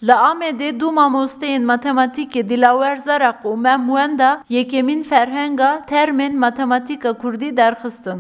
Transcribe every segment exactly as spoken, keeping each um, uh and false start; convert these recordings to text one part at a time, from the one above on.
Li Amedê du mamosteyên matematîkê Dilawer Zaraq û Mem Wenda yekemîn ferhenga termên matematîka kurdî derxistin.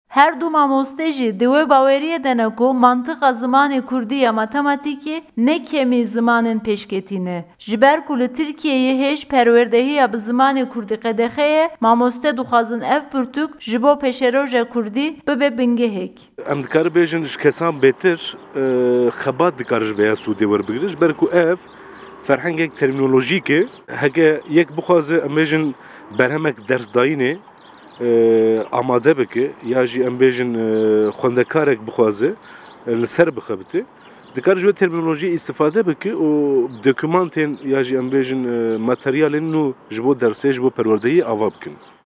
Her du mamoste jî di wê baweriyê de ne ku mantiqa zimanê kurdî ya matematîkê ne kemî zimanên pêşketî ne. Ji ber ku li Tirkiyeyê hêj perwerdehiya bi zimanê kurdî qedexe ye, mamoste dixwazin ev pirtûk ji bo pêşeroja kurdî bibe bingehek. Em dikarin bêjin ji kesan bêtir, e, xebat dikare ji vêya sûdê werbigire, ji ber ku ev ferhengek termînolojîk e. Heke yek bixwaze, em bêjin, berhemek dersdayînê, e, amade bike, ya jî, em bêjin, e, xwendekarek bixwaze, e, li ser bixebite, dikare ji wê termînolojiyê îstifade bike û dokûmantên ya jî, em bêjin, e, materyalên nû ji bo dersê, ji bo perwerdehiyê ava bikin.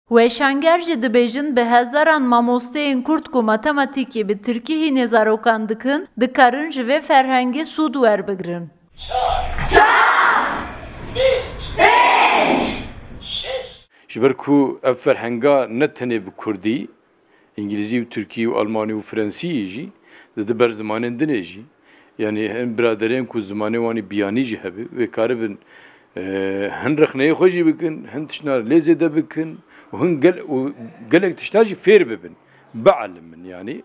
Weşanger jî dibêjin, bi hezaran mamosteyên kurd ku matematîkê bi tirkî hînê zarokan dikin, dikarin ji vê ferhengê sûd werbigrin. Ji ber ku ev ferhenga ne tenê bi kurdî, îngilîzî û tirkî û almanî û frensî jî, di di ber zimanên dinê jî, yanî hin biraderên ku zimanê wan ê biyanî jî hebe, wê karibin, e, hin rexneyê xwe jî bikin, hin tiştna lê zêde bikin û hin gel-, û gelek tişta jî fêr bibin, bielimin yanî.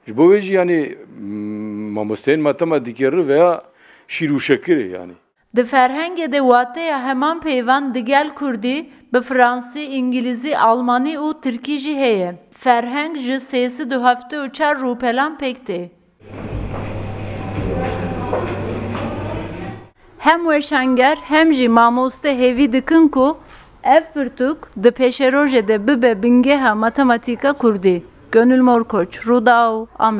Ji bo wê jî yanî, m-, mamosteyên matematîkê re veya şîr û şekirê yanî. Di ferhengê de wateya heman peyvan digel kurdî, bi fransî, îngilîzî, almanî û tirkî jî heye. Ferheng ji sê sed û heftê û çar rûpelan pêk tê. Hem weşanger hem jî mamoste hêvî dikin ku ev pirtûk di pêşerojê de bibe bingeha matematîka kurdî. Gönül Morkoç, Rûdaw, Amed.